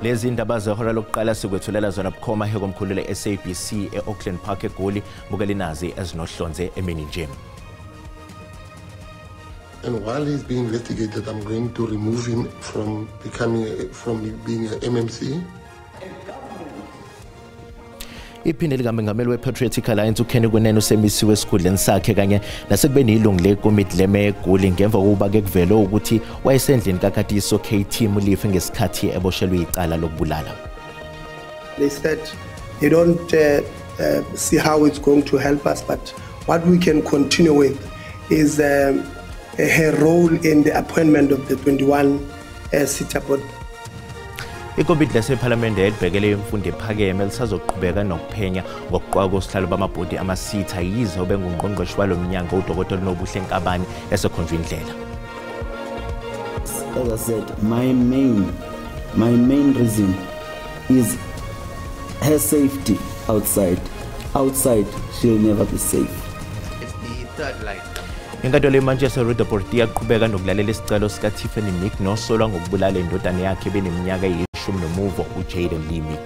Lezi indaba zehora lokuqala sikwethulela zona bukhoma hekomkhulu le-SABC e-Auckland Park eGoli. Bukelinazi ezinohlonze emini nje. And while he's being investigated, I'm going to remove him from being a MMC. Iphini likamengameli we-Patriotic Alliance uKenny Kunene usemisiwe esikhundleni sakhe kanye nasekubeni ilungu lekomiti lemeya eGoli ngemva kokuba ke kuvele ukuthi wayesendlini kaKatiso KT Molefe ngesikhathi eboshelwe icala lokubulala. They said they don't see how it's going to help us, but what we can continue with is her role in the appointment of the 21 SETA board. Ikomiti lasephalamende elibhekele imfundo ephakeme lisazoqhubeka nokuphenya ngokuqokwa kosihlalo bamabhodi ama-SETA yize obengungqongqoshe walo mnyango uDokotela Nobuhle Nkabane esekhonjwe indlela. As I said, my main reason is her safety outside. Outside, she'll never be safe. It's the third line. Inkantolo yeManchester Roodepoort iyaqhubeka nokulalela isicelo sikaTiffany Meek nosolwa ngokubulala indodana yakhe beneminyaka eyishumi nomuvo uJaden Lee Meek.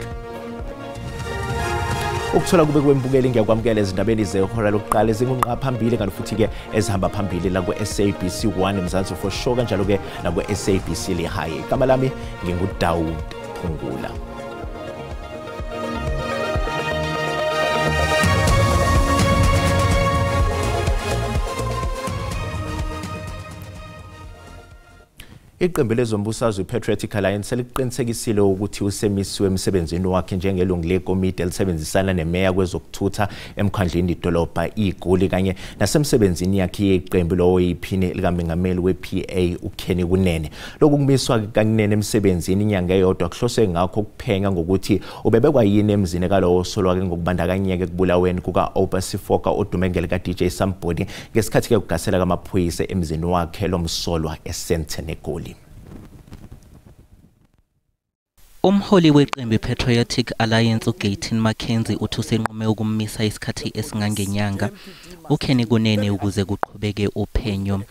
Ukuthola kube kwembukeli ngiyakwamukela ezindabeni zehora lokuqala ezingunqa phambili kanti futhi-ke ezihamba phambili la ku-SABC 1 Mzansi for sure kanjalo-ke naku-SABC Lehae. Igama lami nginguDaud Phungula. Iqembu lezombusazwe iPatriotic Alliance seliqinisekisile ukuthi usemisiwe emsebenzini wakhe njengelungu lekomiti elisebenzisana nemeya kwezokuthutha emkhandlwini idolobha iGoli kanye nasemsebenzini yakhe yeqembu lowo yiphini likamengameli we-PA uKenny Kunene. Lokhu kumiswa kaKunene emsebenzini inyanga eyodwa kuhloswe ngakho ukuphenya ngokuthi ubebekwa yini emzini kalowo osolwa-ke ngokubandakanyeka ekubulaweni kuka-Oupa Sifoka odume ngelika-DJ Sumbody ngesikhathi-ke kugasela kamaphoyisa emzini wakhe lomsolwa eSandton eGoli. Umholi weqembu Patriotic Alliance uGayton McKenzie uthi usenqume ukummisa isikhathi esingangenyanga uKenny Kunene ukuze kuqhubeke uphenyo.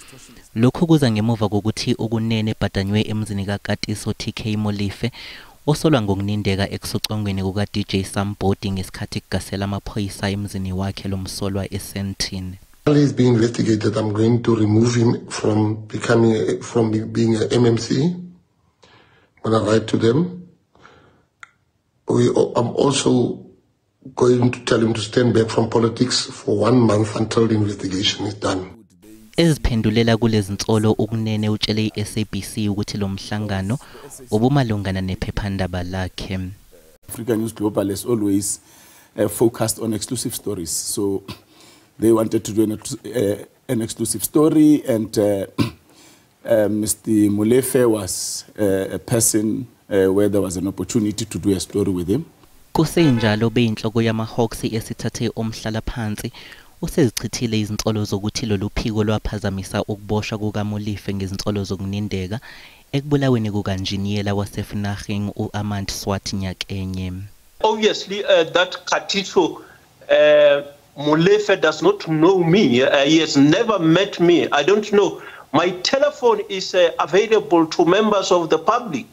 Lokhu kuza ngemuva kokuthi uKunene ebhadanywe emzini kaKatiso TK Molefe osolwa ngokunindeka ekusocongweni kuka-DJ Sumbody ngesikhathi kugasela amaphoyisa emzini wakhe lomsolwa eSandton. While he's being investigated, I'm going to remove him from being a MMC. When I write to them, I'm also going to tell him to stand back from politics for 1 month until the investigation is done. Eziphendulela kulezinsolo uKunene utshele iSABC ukuthi lo mhlangano ubumalungana nephephandaba lakhe. Africa News Global has always focused on exclusive stories, so they wanted to do an exclusive story, and Mr. Molefe was a person where there was an opportunity to do a story with him. Kusenjalo beyinhloko yamaHawks esithathe umhlala phansi usezichithile izinsolo zokuthi lolu phiko lwaphazamisa ukuboshwa kukaMolefe ngezinsolo zokunindeka ekubulaweni kukanjiniyela waseFnarhing uAmand Swart nyakenye. Obviously that Katiso Molefe does not know me. He has never met me. I don't know. My telephone is available to members of the public.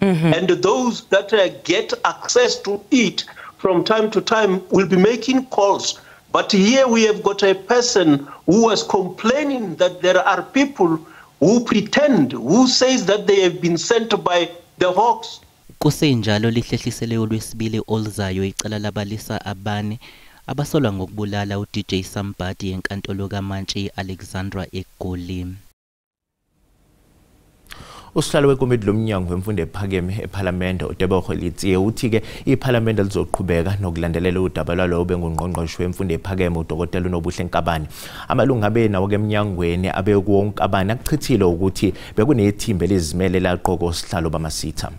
Mm-hmm. And those that get access to it from time to time will be making calls. But here we have got a person who was complaining that there are people who pretend, who says that they have been sent by the Hawks. Kusenjalo lihlehlisele olwesibili oluzayo icala labalisa abane abasolwa ngokubulala uDJ Sumbody enkantolo kaMantshi Alexandra eGoli. Usihlalo wekomiti lomnyango wemfundo ephakeme ePhalamende uTebogo Letsie uthi-ke iPhalamende lizoqhubeka nokulandelela udaba lwalowo bengungqongqoshe wemfundo ephakeme uDokotela uNobuhle Nkabane. Amalungu abe nawo-ke emnyangweni abekuwo uNkabane akuchithile ukuthi bekunethimba elizimele laqoka osihlalo bama-SETA.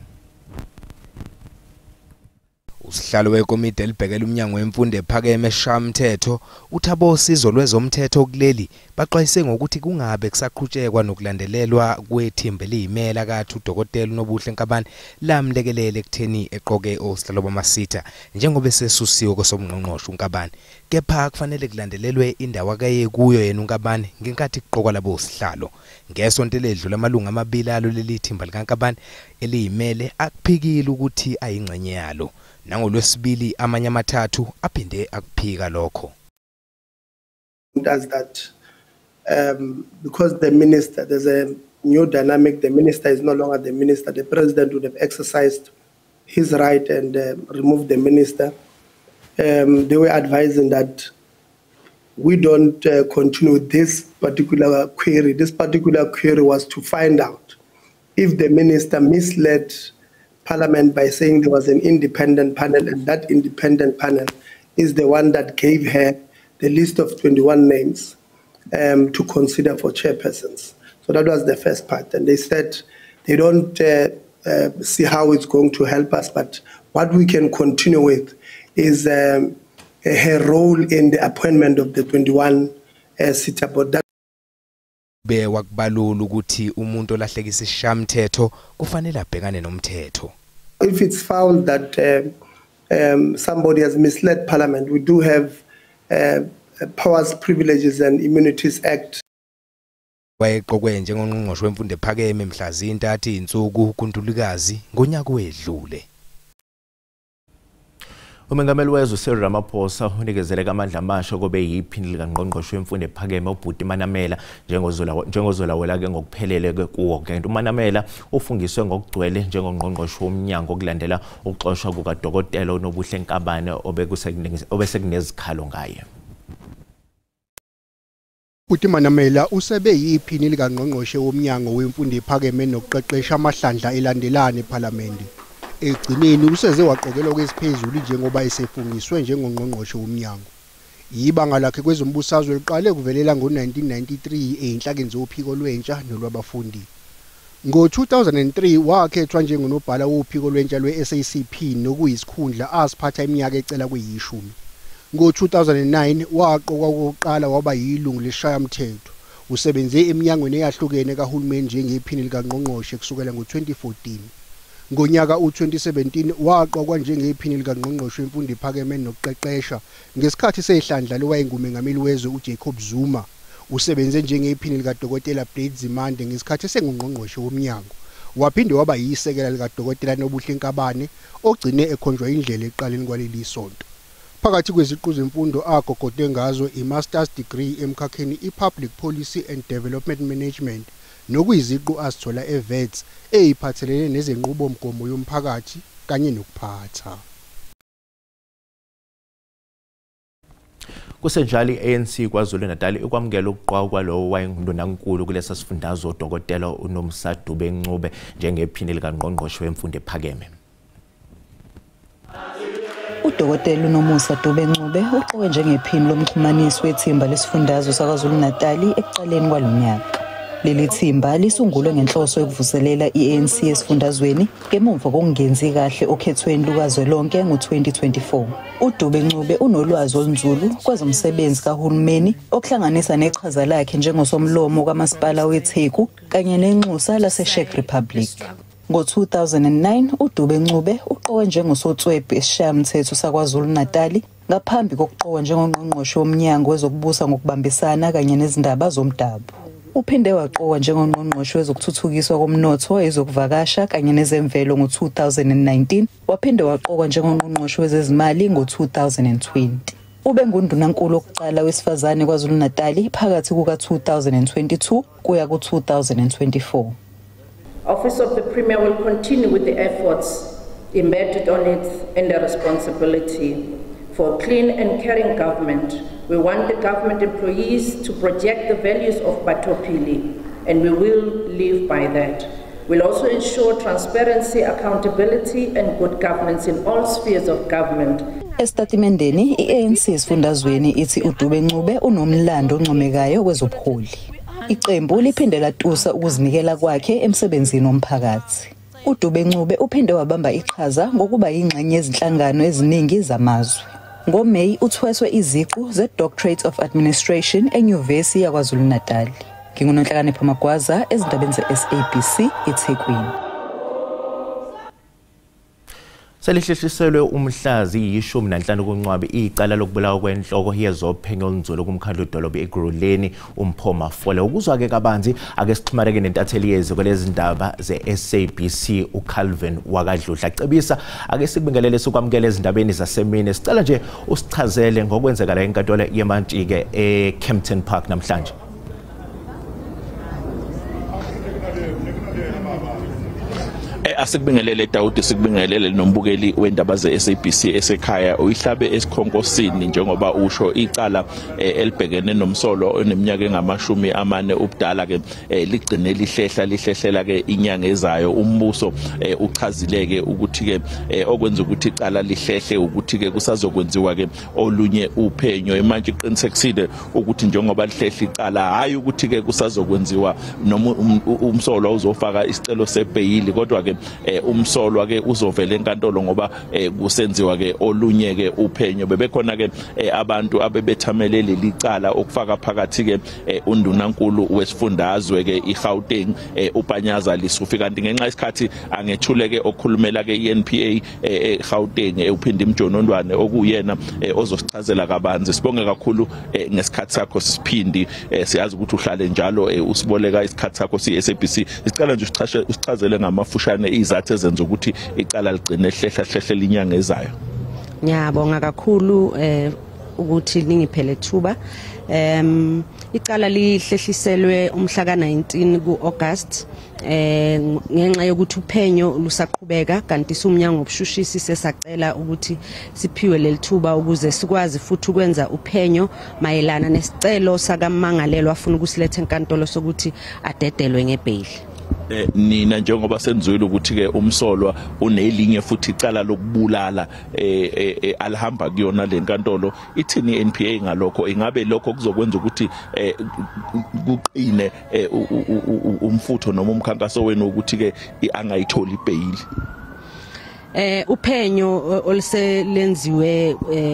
Usihlalo wekomiti elibhekele umnyango wemfundo ephakeme esishayamthetho uthabo usizo lwezomthetho kuleli baxwayise ngokuthi kungabe kusaqhutshekwa nokulandelelwa kwethimba eliyimela kathi uDokotela uNobuhle Nkabane lamlekelele ekutheni eqoke osihlalo bamasitha njengoba esesusiwe kosomngqongqoshe uNkabane, kepha kufanele kulandelelwe indawo akaye kuyo yena uNkabane ngenkathi kuqokwa labo sihlalo. Ngesonto eledlule amalungu amabili alo leli thimba likaNkabane eliyimele akuphikile ukuthi ayingxenye yalo. Nangolwesibili amanye amathathu aphinde akuphika lokho. Does that because the minister, there's a new dynamic, the minister is no longer the minister, the president would have exercised his right and removed the minister. They were advising that we don't continue this particular query. This particular query was to find out if the minister misled Parliament by saying there was an independent panel, and that independent panel is the one that gave her the list of 21 names to consider for chairpersons. So that was the first part. And they said they don't see how it's going to help us, but what we can continue with is her role in the appointment of the 21 SETA board. Bewakubalula ukuthi umuntu olahlekisa isishayamthetho kufanele abhekane nomthetho. If it's found that somebody has misled Parliament, we do have Powers, Privileges and Immunities Act. Wayeqokwe njengongqongqoshe wemfundo ephakeme mhla zintathu insuku kuNtulikazi ngonyaka wedlule. Umengameli wezwe Cyril Ramaphosa unikezele amandla amasha kobe yiphini likangqongqoshe wemfundo ephakeme uBhuti Manamela njengozolawula ke ngokuphelele kuwo. Kanti uManamela ufungiswe ngokugcwele njengongqongqoshe womnyango okulandela ukuxoshwa kukaDokotela uNobuhle Nkabane obesekunezikhalo ngaye. Ubhuti Manamela usebe yiphini likangqongqoshe womnyango wemfundo ephakeme nokuqeqesha amahlandla elandelana ePhalamende. Egcineni useze waqokelwa kwesiphezulu njengoba esefungiswe njengongqongqoshe womnyango. Ibanga lakhe kwezombusazwe liqale kuvelela ngo-1993 eyinhlakeni zophiko lwentsha nolwabafundi. Ngo-2003 wakhethwa njengonobhala wophiko lwentsha lwe-SACP nokuyisikhundla asiphatha iminyaka ecela kweyishumi. Ngo-2009 waqokwa okokuqala waba yilungu lesishayamthetho. Usebenze eminyangweni eyahlukene kahulumeni njengephini likangqongqoshe kusukela ngo-2014. Ngonyaka u-2017 waqokwa njengephini likangqongqoshe wemfundo ephakeme nokuqeqesha ngesikhathi sehlandla lowayengumengameli wezwe uJacob Zuma. Usebenze njengephini likaDokotela Blade Nzimande ngesikhathi esengungqongqoshe womnyango. Waphinde waba yisekela likaDokotela Nobuhle Nkabane ogcine ekhonjwa indlela ekuqaleni kwaleli sonto. Phakathi kweziqu zemfundo agogode ngazo i-Master's Degree emkhakheni i-Public Policy and Development Management nokuyiziqu azithola eWits eyiphathelene nezenqubomgomo yomphakathi kanye nokuphatha. Kusenjalo i-ANC KwaZulu-Natal ikwamukela ukuqokwa kwalowo wayengundunankulu kulesa sifundazwe uDokotela uNomsa Dube Ncube njengephini likangqongqoshe wemfundo ephakeme. UDokotela uNomusa Dube Ncube uqokwe njengephini lomxhumanisi wethimba lesifundazwe saKwaZulu-Natal ekuqaleni kwalonyaka. Leli thimba lisungulwe ngenhloso yokuvuselela i-ANC esifundazweni ngemuva kokungenzi kahle okhethweni lukazwelonke ngo-2024. uDube Ncube unolwazi olunzulu kwezomsebenzi kahulumeni okuhlanganisa neqhaza lakhe njengosomlomo kamasipala weTheku kanye nenxusa laseCzech Republic. Ngo-2009 uDube Ncube uqokwe njengosotswebhu esishayamthetho saKwaZulu-Natal ngaphambi kokuqokwa njengongqongqoshe womnyango wezokubusa ngokubambisana kanye nezindaba zomdabu. Uphinde waqokwa njengongqongqoshe wezokuthuthukiswa komnotho, ezokuvakasha kanye nezemvelo ngo-2019, waphinde waqokwa njengongqongqoshe wezezimali ngo-2020. Ube ngundunankulu wokuqala wesifazane KwaZulu-Natal phakathi kuka-2022 kuya ku-2024. Office of the Premier will continue with the efforts embedded on it and the responsibility for clean and caring government. We want the government employees to project the values of Batho Pele, and we will live by that. We'll also ensure transparency, accountability, and good governance in all spheres of government. Estatimendeni, i-ANC esifundazweni ithi uDube Ncube unomlando oncomekayo kwezobuholi. Iqembu liphinde latusa ukuzinikela kwakhe emsebenzini womphakathi. uDube Ncube uphinde wabamba iqhaza ngokuba yingxenye yezinhlangano eziningi zamazwe. NgoMeyi uthweswe iziqu ze-Doctorate of Administration eNyuvesi yaKwaZulu-Natal. NginguNonhlakanipho Magwaza ezindabeni ze-SABC eThekwini. Selihlehliselwe umhla ziyi-15 kuNcwabi icala lokubulawa kwenhloko yezophenyo olunzulu kumkhandlu wedolobha Ekurhuleni uMpho Mafole. Ukuzwa-ke kabanzi ake sixhumaneke nentatheli yeziko lezindaba ze-SABC uCalvin Wakadludla. Cebisa, ake sikubingelele sikwamukele ezindabeni zasemini. Sicela nje usichazele ngokwenzeka la enkantolo yemantshi-ke eKempton Park namhlanje. Asikubingelele Dawudi, sikubingelele nombukeli wendaba ze-SABC esekhaya. Uyihlabe esikhonkosini njengoba usho icala elibhekene nomsolo oneminyaka engama-40 ubudala ke ligcine lihlehlela ke inyanga ezayo. Umbuso uchazile ke ukuthi ke okwenza ukuthi icala lihlehle ukuthi ke kusazokwenziwa ke olunye uphenyo. Manje iqinisekisile ukuthi njengoba lihlehla icala hayi ukuthi ke kusazokwenziwa noma umsolo uzofaka isicelo sebheyili, kodwa ke umsolwa ke uzovela enkantolo ngoba kusenziwa ke olunye ke uphenyo. Bebekhona ke abantu abebethamele leli cala okufaka phakathi ke undunankulu wesifundazwe ke iGauteng uPanyaza Lesufi, kanti ngenxa isikhathi angethule ke okhulumela ke iNPA eGauteng uPhindi Mjonondwane okuyena ozosichazela kabanzi. Sibonge kakhulu ngesikhathi sakho Siphindi, siyazi ukuthi uhlale njalo usiboleka isikhathi sakho siSABC. Sicela nje usichazele ngamafushane izathu ezenza ukuthi icala ligcine hlehla inyanga ezayo. Ngiyabonga kakhulu ukuthi ningiphele thuba. Icala lihlehliselwe umhla ka-19 ku-August ngenxa yokuthi uphenyo lusaqhubeka, kanti sumnyango wobushushisi sesacela ukuthi siphiwe leli thuba ukuze sikwazi futhi ukwenza uphenyo mayelana nesicelo sakamangalelwa afuna ukusiletha enkantolo sokuthi adedelwe ngebheyili. Nina njengoba senzwile ukuthi ke umsolwa unelinye futhi icala lokubulala alihamba kuyona lenkantolo, ithini iNPA ngalokho? Ingabe lokho kuzokwenza ukuthi kuqine umfutho noma umkhankaso wenu ukuthi ke angayitholi ibheyili? Uphenyo oluselenziwe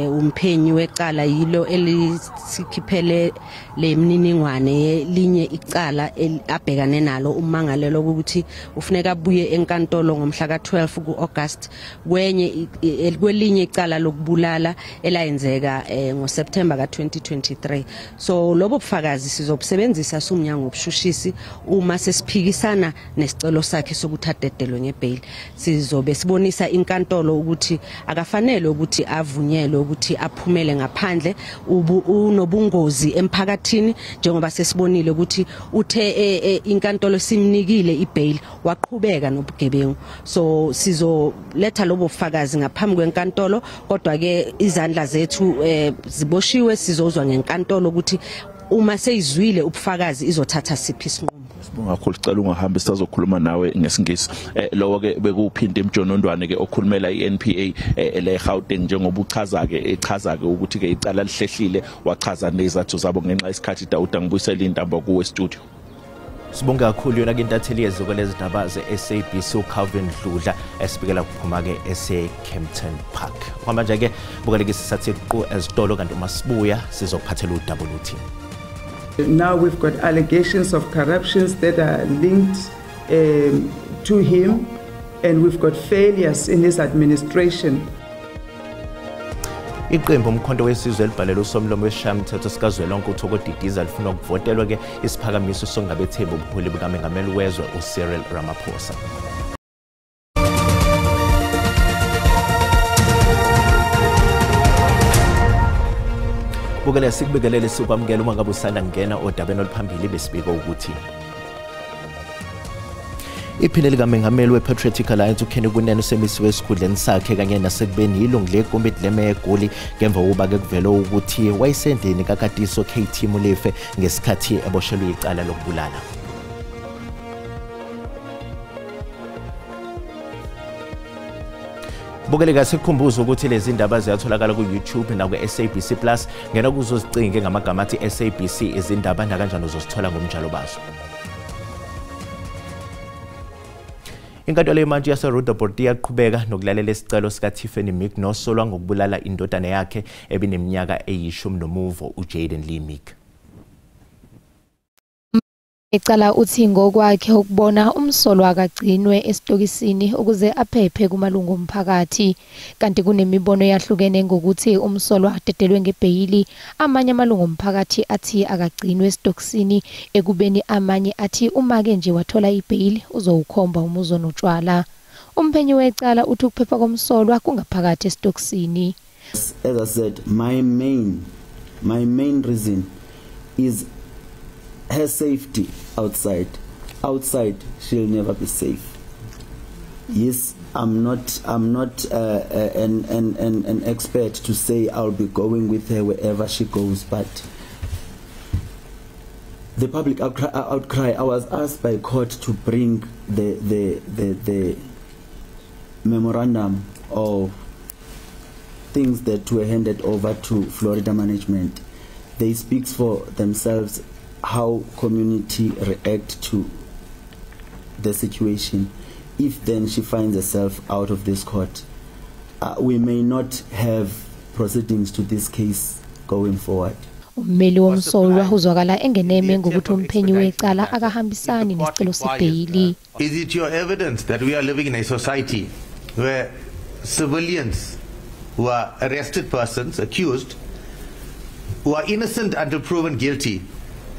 umphenyi wecala yilo elisikhiphele lemininingwane linye icala abhekane nalo ummangalelo ukuthi ufuneka abuye enkantolo ngomhla ka-12 ku-August kwenye kwelinye icala lokubulala elayenzeka ngoSeptember ka-2023. So lobo bufakazi sizobusebenzisa sumnyango wobushushisi uma sesiphikisana nesicelo sakhe sokuthi adedelwe ngebail. Sizobe sibonisa inkantolo ukuthi akafanele ukuthi avunyelwe ukuthi aphumele ngaphandle, unobungozi emphakathini njengoba sesibonile ukuthi uthe inkantolo simnikile ibail waqhubeka nobugebengu. So sizoletha lobo bufakazi ngaphambi kwenkantolo, kodwa ke izandla zethu ziboshiwe, sizozwa ngenkantolo ukuthi uma seyizwile ubufakazi izothatha siphi isinqumo. Sibonga kakhulu, sicela ungahambi sizokhuluma nawe ngesingisi. Lowo ke bekuphinde Mjonondwane ke okhulumela iNPA le Gauteng njengoba uchaza ke echaza ke ukuthi ke icala lihlehlile, wachaza nezathu zabo ngenxa isikhathi. Dawuda, ngibuyisela intambo kuwe studio. Sibonga kakhulu yona ke intatheli yeziko lezindaba ze-SABC uCalvin Dludla esibikela kuphuma ke ese-Kempton Park. Kwamanje ke bukeleke sisathe qu ezitolo, kanti uma sibuya sizokuphathela udaba oluthi. Now we've got allegations of corruptions that are linked to him, and we've got failures in his administration. Iqembu Umkhonto Wesizwe elibhalele usomlomo wesishayamthetho sikazwelonke uThoko Didiza lifuna ukuvotelwa ke isiphakamiso sokungabethembi ubuholi bukamengameli wezwe uCyril Ramaphosa. Bukele sikubikelele sikwamukela uma ngabe usanda kungena odabeni oluphambili besibika ukuthi iphini likamengameli we-Patriotic Alliance uKenny Kunene usemisiwe esikhundleni sakhe kanye nasekubeni yilungu lekomiti lemeya eGoli ngemva kokuba-ke kuvele ukuthi wayesendlini kaKatiso KT Molefe ngesikhathi eboshelwe icala lokubulala. Bukele sikukhumbuza ukuthi lezi ndaba ziyatholakala ku-YouTube naku-SABC Plus. Ngena kuzozicinge ngamagama athi SABC izindaba nakanjani uzozithola ngomnjalo bazo. Inkantolo yemantshi yaseRoodepoort iyaqhubeka nokulalela isicelo sikaTiffany Meek nosolwa ngokubulala indodana yakhe ebineminyaka eyi-10 uJaden Lee Meek. Ecala uthi ngokwakhe ukubona umsolwa akagcinwe esitokisini ukuze aphephe kumalungu omphakathi, kanti kunemibono eyahlukene ngokuthi umsolwa adedelwe ngebheyili. Amanye amalungu omphakathi athi akagcinwe esitokisini, ekubeni amanye athi uma-ke nje wathola ibheyili uzowukhomba umuzi onotshwala. Umphenyi wecala uthi ukuphepha komsolwa kungaphakathi esitokisini. As I said, my main reason is her safety outside. Outside, she'll never be safe. Yes, I'm not an expert to say I'll be going with her wherever she goes, but the public outcry, I was asked by court to bring the memorandum of things that were handed over to Florida management. They speak for themselves how community react to the situation. If then she finds herself out of this court, we may not have proceedings to this case going forward. Ummeli womsolwa uzwakala engeneme ngokuthi umphenyi wecala akahambisani nesicelo sebheyili. Is it your evidence that we are living in a society where civilians who are arrested persons, accused, who are innocent until proven guilty,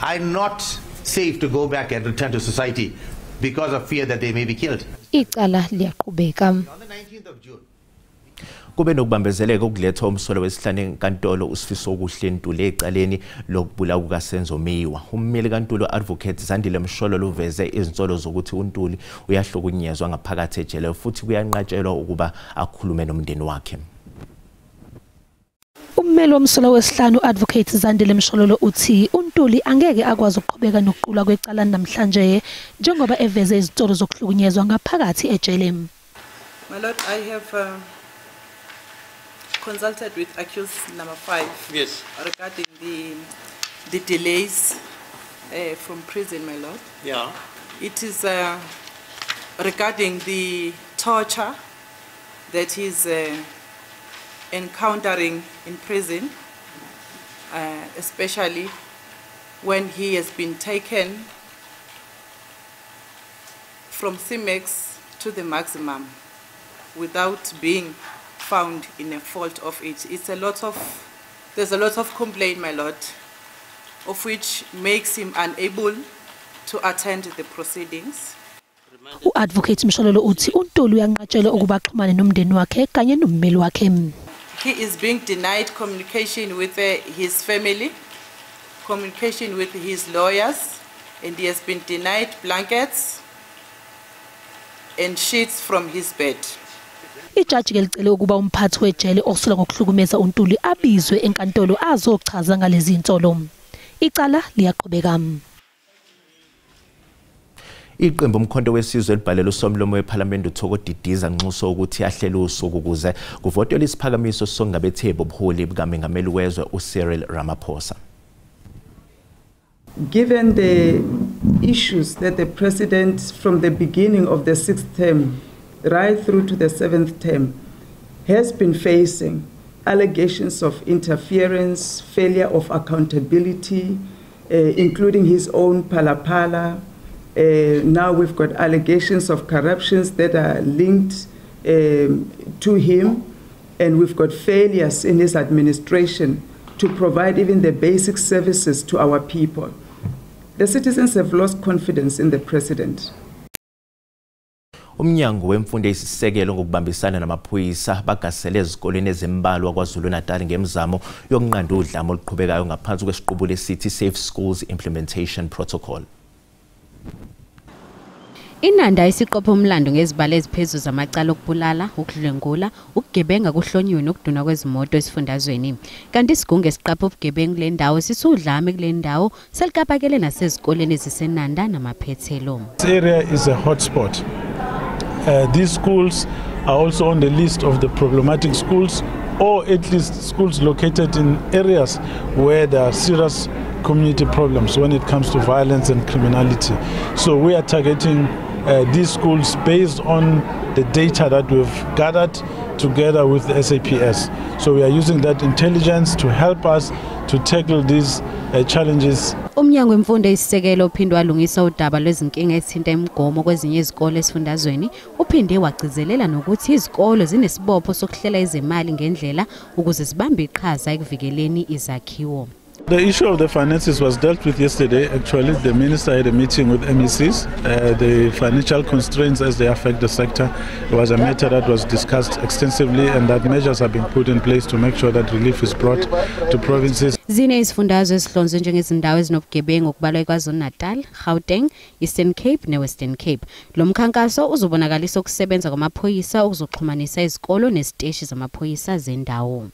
are not safe to go back and return to society because of fear that they may be killed? Icala liyaqhubeka. Kube nokubambezeleka ukuletha umsolwa wesihlanu enkantolo uSifisokuhle Ntuli ecaleni lokubulawa kukaSenzo Meyiwa. Ummeli kaNtuli Advocate Zandile Mshololo uveze izinsolo zokuthi uNtuli uyahlukunyezwa ngaphakathi ejele futhi kuyanqatshelwa ukuba akhulume nomndeni wakhe. Ummeli womsolwa wesihlanu Advocate Zandile Mshololo uthi uNtuli angeke akwazi ukuqhubeka nokuqulwa kwecala namhlanje njengoba eveze izinsolo zokuhlukunyezwa ngaphakathi ejele. My lord, I have consulted with accused number 5. Yes. Regarding the delays from prison, my lord. Yeah. It is regarding the torture that he's encountering in prison, especially when he has been taken from C-Max to the maximum without being found in a fault of it. It's a lot of, there's a lot of complaint, my lord, of which makes him unable to attend the proceedings. U-Advocate Mshololo uthi uNtuli uyanqatshelwa ukuba axhumane nomndeni wakhe kanye nommeli wakhe. He is being denied communication with his family, communication with his lawyers, and he has been denied blankets and sheets from his bed. Ijaji ke licele ukuba umphathi wejele osolwa ngokuhlukumeza uNtuli abizwe enkantolo azochaza ngalezi insolo. Icala liyaqhubeka. Iqembu Umkhonto weSizwe elibhalele usomlomo wePhalamende uThoko Didiza nxuso ukuthi ahlele usuku ukuze kuvotelwe isiphakamiso sokungabethembi ubuholi bukamengameli wezwe uCyril Ramaphosa. Given the issues that the president from the beginning of the 6th term right through to the 7th term has been facing allegations of interference, failure of accountability, including his own Phala Phala. Now we've got allegations of corruptions that are linked to him, and we've got failures in his administration to provide even the basic services to our people. The citizens have lost confidence in the president. Umnyango wemfundo eyisisekelo ngokubambisana namaphoyisa bagasele ezikoleni ezimbalwa KwaZulu-Natal ngemizamo yokunqanda udlame oluqhubekayo ngaphansi kwesiqubulo esithi Safe Schools Implementation Protocol. Inanda isiqopha umlando ngezibalo eziphezulu zamacala okubulala, ukudlwengula, ukugebenga kuhlonyiwe nokudunwa kwezimoto esifundazweni. Kanti isigungu esiqapha ubugebengu kule ndawo sisudlame kule ndawo selikapakele nasezikoleni eziseNanda namaphethelo. This area is a hotspot. These schools are also on the list of the problematic schools, or at least schools located in areas where there are serious community problems when it comes to violence and criminality. So we are targeting these schools based on the data that we've gathered together with the SAPS. So we are using that intelligence to help us to tackle these challenges. Umnyango wemfundo eyisisekelo uphinde walungisa udaba lwezinkinga ezithinta imigomo kwezinye izikole esifundazweni, uphinde wagcizelela nokuthi izikole zinesibopho sokuhlela izimali ngendlela ukuze zibambe iqhaza ekuvikeleni izakhiwo. The issue of the finances was dealt with yesterday. Actually, the minister had a meeting with MECs. The financial constraints as they affect the sector, it was a matter that was discussed extensively, and that measures have been put in place to make sure that relief is brought to provinces. Zine izifundazwe ezihlonzwe njengezindawo ezinobugebengu okubalwa iKwaZulu-Natal, Gauteng, Eastern Cape neWestern Cape. Lo mkhankaso uzobonakalisa ukusebenza kwamaphoyisa ukuzoxhumanisa izikolo neziteshi zamaphoyisa zendawo.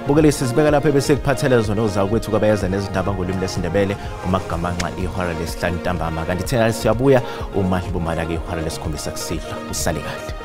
Bukele sizibeka lapha bese kuphathela zona ozakwethu kwabayeza nezindaba ngolimi lesiNdebele uma kugamanxa ihora lesihlanu ntambama, kanti thina siyabuya uma libumala ke ihora lesikhombisa kusihlwa. Usale kahle.